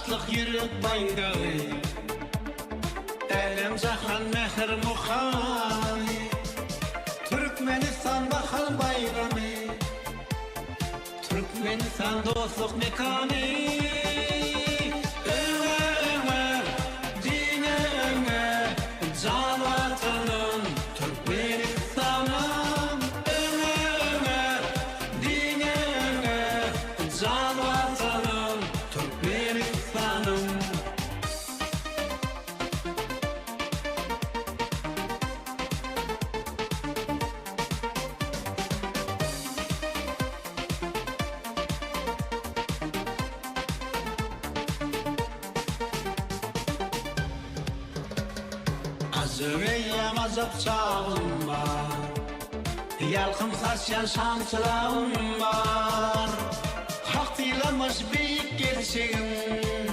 Şatlyk ýürek baýdagy. Älem-jahan mähir mukamy. Türkmenistan bahar baýramy. Türkmenistan dostluk mekany. Öňe öňe, diňe öňe, jan Watanym Türkmenistanym. Öňe öňe, diňe öňe, jan Watanym Türkmenistanym. Ajap eýýam ajap çagym bar. Ýalkym saçýan şam çyragym bar. Hak sylamyş beýik gerçegim.